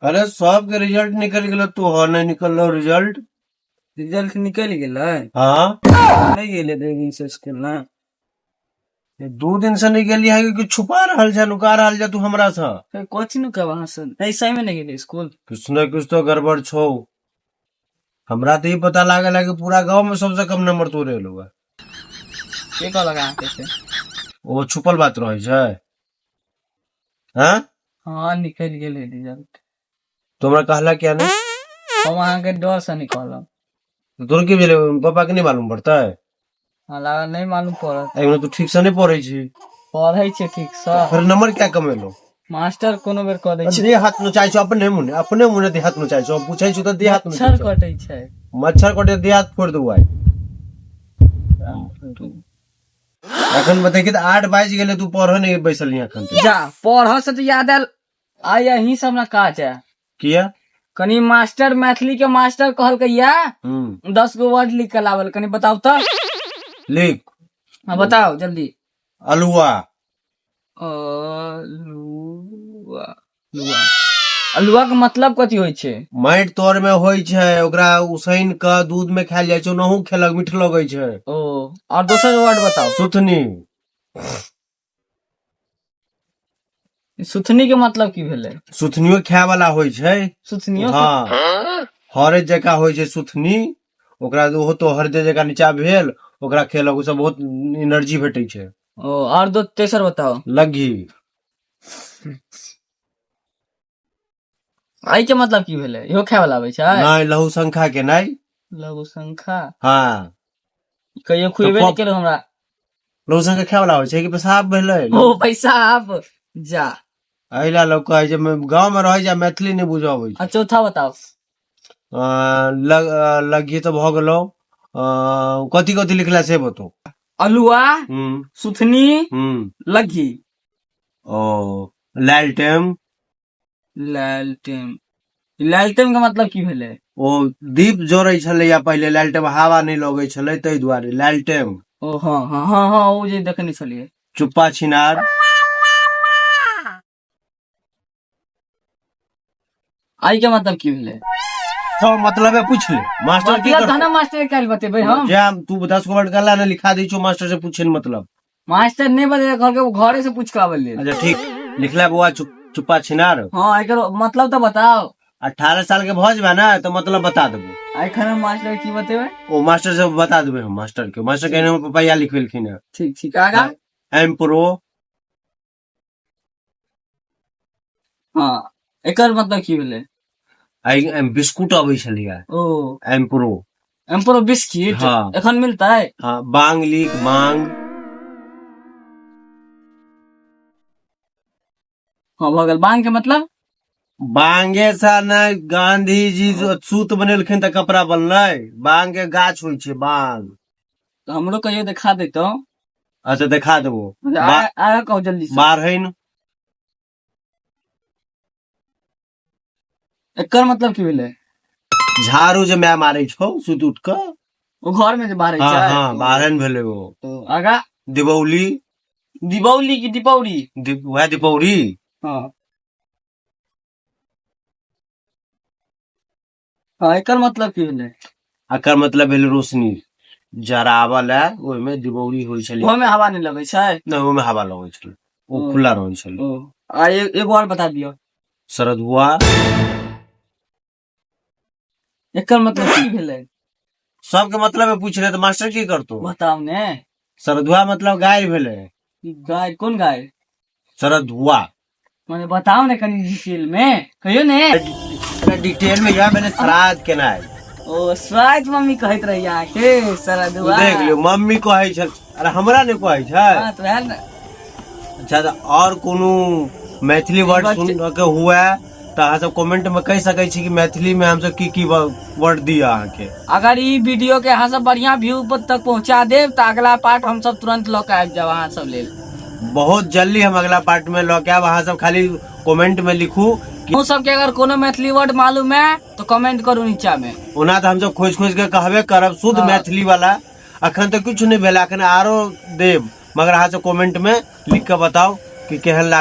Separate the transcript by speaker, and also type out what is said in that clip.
Speaker 1: अरे सबके रिजल्ट निकल गेलो, तोहर नहि निकललो रिजल्ट?
Speaker 2: रिजल्ट निकलि गेलै।
Speaker 1: हाँ।
Speaker 2: नहि गेलै 2 दिन से स्कूल ने।
Speaker 1: 2 दिन से नहि गेलियै है कि छुपा रहल छै, नुका रहल छै तू हमरा से?
Speaker 2: फेर कथी नुकाब अहाँ से? नहीं, सही में नहि गेलै स्कूल।
Speaker 1: किछु ने किछु तो गड़बड़ छौ। हमरा तऽ ई पता लागल है कि पूरा गांव में सबसे कम नंबर तोरे एलौ है।
Speaker 2: के कहलक अहाँके से?
Speaker 1: ओ छुपल बात रहै छै? हाँ।
Speaker 2: हाँ, निकलि गेलै रिजल्ट।
Speaker 1: तो हमरा कहला किया नहि?
Speaker 2: हम अहाँके डर से नहि कहलहुँ।
Speaker 1: तोर की भेलै? पापा के नहि मालूम पड़तै?
Speaker 2: हमरा नहि मालूम पड़त।
Speaker 1: एहिमे तू ठीक से नहि पढ़ै छी।
Speaker 2: पढ़ै छियै ठीकसँ।
Speaker 1: फिर नंबर क्या कम एलो?
Speaker 2: मास्टर कोनो बेर कऽ दै छै।
Speaker 1: देह हाथ नोचाइ छौ अपने मुने, अपने मुने देह हाथ नोचाइ छौ। पूछै छौ तऽ देह हाथ
Speaker 2: मच्छर
Speaker 1: नोचाइ छौ।
Speaker 2: कटै छै।
Speaker 1: मच्छर कटे, देह हाथ फोड़ि देबौ आइ। एखन देखी तऽ 8 बाजि गेलै, तू पढ़ऽ नहि बैसल एखन तक।
Speaker 2: जा, पढ़ऽ से तऽ याद आयल, आइ अहीं से हमरा काज है।
Speaker 1: किया?
Speaker 2: कनी मास्टर, मैथिली के मास्टर कहलकै या 10 गो वर्ड लिख के लावल, कनी बताउ तऽ।
Speaker 1: लिख।
Speaker 2: हाँ, बताओ जल्दी।
Speaker 1: अलुआ।
Speaker 2: अलुआ, अलुआ, अलुआ के मतलब कथी होइ छै?
Speaker 1: माटि तोर में होइ छै, ओकरा उसैन के दूध में खायल जाइ छै, ओनाहु खेलक, मीठ लगै छै।
Speaker 2: ओ, और दोसर वर्ड बताओ।
Speaker 1: सुथनी।
Speaker 2: सुथनी के मतलब की भेलै?
Speaker 1: सुथनियो खाय वाला होइ छै।
Speaker 2: सुथनियो?
Speaker 1: हाँ, हरद जकाँ होइ छै सुथनी, ओकरा ओहो तो हरदे जकाँ नीचा भेल, ओकरा खेलक, ओसब बहुत एनर्जी भेटै छै।
Speaker 2: ओ, और दो तेसर बताओ।
Speaker 1: लग्घी।
Speaker 2: एहि के मतलब की भेलै? इहो खाय वाला आबै छै?
Speaker 1: नहि, लहु शंखा के नहि।
Speaker 2: लघु शंखा?
Speaker 1: हाँ।
Speaker 2: कहियो खुएबे नहि केलहुँ हमरा।
Speaker 1: लहु शंखा खाय वाला होइ छै कि पेशाब भेलै?
Speaker 2: ओ पैसा जा।
Speaker 1: एहि ला लोक कहै छै गाँव मे रहै छै मैथिली नहि बुझऽ अबै छै।
Speaker 2: आ चौथा बताओ।
Speaker 1: लग्घी तऽ भऽ गेलौ। कथी कथी लिखला से बतो।
Speaker 2: अलुआ, सुथनी, लग्घी।
Speaker 1: ओ लालटेम।
Speaker 2: लालटेम, लालटेम के मतलब की भेलै?
Speaker 1: ओ दीप जरै छलैया पहिले लालटेम, हवा नहि लगै छलै ताहि दुआरे लालटेम।
Speaker 2: ओ हाँ हाँ हाँ हाँ, ओ जे देखने छलियै।
Speaker 1: चुप्पा छिनार।
Speaker 2: आई के मतलब की भेलै?
Speaker 1: सब मतलब पूछ ले मास्टर की
Speaker 2: मतलब तहन मास्टर के काल्हि बतेबै हम।
Speaker 1: जाम तू 10 गो वर्ड गला ने लिखा दै छौ, मास्टर से पूछे ने मतलब।
Speaker 2: मास्टर नहीं बतेबै, कहलकै घरे से पूछ के आबै लेल।
Speaker 1: अच्छा ठीक, लिखला बौआ चुप्पा छिनार।
Speaker 2: हाँ, एकर मतलब तो बताओ।
Speaker 1: 18 साल के भऽ जेबे ने तऽ मतलब बता देबो।
Speaker 2: एखन हम मास्टर की बतेबै?
Speaker 1: ओ मास्टर से बता देबै हम, मास्टर के, मास्टर कहने हमर पप्पा लिखबेलखिन है।
Speaker 2: ठीक ठीक, आगा।
Speaker 1: एम प्रो।
Speaker 2: हाँ, एकर मतलब की भेलै?
Speaker 1: आई एम बिस्कुट अबै छलैया।
Speaker 2: ओ।
Speaker 1: एम प्रो।
Speaker 2: एम्प्रो बिस्किट?
Speaker 1: हाँ।
Speaker 2: एखन मिलतै?
Speaker 1: हाँ, बांग लिख, बांग।
Speaker 2: हाँ, भऽ गेल। बांग के मतलब?
Speaker 1: बांगे से ने गांधी जी जो सूत बनेलखिन तऽ कपड़ा बनलै। बांग के गाछ होइ छै बांग।
Speaker 2: तऽ हमरो कहियो देखा देतौ।
Speaker 1: अच्छा, देखा देबो।
Speaker 2: आगा कहू जल्दी से।
Speaker 1: बारहैन।
Speaker 2: एकर मतलब की भेलै?
Speaker 1: झाड़ू जे माय मारै छौ सुति उठ कऽ।
Speaker 2: ओ घर में जे बाहरै
Speaker 1: हाँ।
Speaker 2: छै?
Speaker 1: हाँ, बारहैन भेलै ओ।
Speaker 2: तो आगा।
Speaker 1: दिबौली।
Speaker 2: दीपावली की दीपावली?
Speaker 1: वएह दीपौरी।
Speaker 2: हाँ हाँ, एकर मतलब की भेलै?
Speaker 1: एकर मतलब भेलै रोशनी जरावल है, ओहिमे दिबौरी होइ छलै।
Speaker 2: ओहिमे हवा नहि लगै छै?
Speaker 1: नहि, ओहिमे हवा लगै छलै, ओ
Speaker 2: ओ।
Speaker 1: खुला रहै छलै।
Speaker 2: ओ, आ एगो और बता दियौ।
Speaker 1: शरदुआ।
Speaker 2: एकर मतलब की भेलै?
Speaker 1: सबके मतलब पूछ रहे तऽ मास्टर की करतो?
Speaker 2: बताउ ने।
Speaker 1: शरदुआ मतलब गाय भेलै।
Speaker 2: ई गाय? कोन गाय?
Speaker 1: शरदुआ।
Speaker 2: माने बताउ ने कनि डिटेल में कहियो ने।
Speaker 1: डिटेल में यह मैंने श्राद्ध केनाइ।
Speaker 2: ओ श्राद्ध, मम्मी कहैत रही अहाँके शरदुआ।
Speaker 1: देख लियौ, मम्मी कहै छल, अरे हमरा नहि कहै छै।
Speaker 2: हाँ, तऽ वएह ने।
Speaker 1: अच्छा, तऽ आओर कोनो मैथिली वर्ड सुन के हुए तऽ अहाँ सब कमेंट में कहि सकै छी कि मैथिली में हमसब की की वर्ड दिअ अहाँके।
Speaker 2: अगर ई वीडियो के अहाँ सब बढ़िया व्यू पर तक पहुंचा देब तऽ अगला पार्ट हम सब तुरंत लऽ के आबि जायब अहाँ सब लेल।
Speaker 1: बहुत जल्दी हम अगला पार्ट में लऽ के आयब, अहाँ सब खाली कमेंट में लिखू कि
Speaker 2: अहूँ सबके अगर कोनो मैथिली वर्ड मालूम है तो कमेंट करू नीचा में।
Speaker 1: ओना तऽ हमसब खोजि खोजि के कहबे करब शुद्ध मैथिली वाला। अखन तऽ किछु नहि भेल, अखन आरो देब, मगर अहाँ सब कमेंट में लिख के बताउ कि केहन लागल।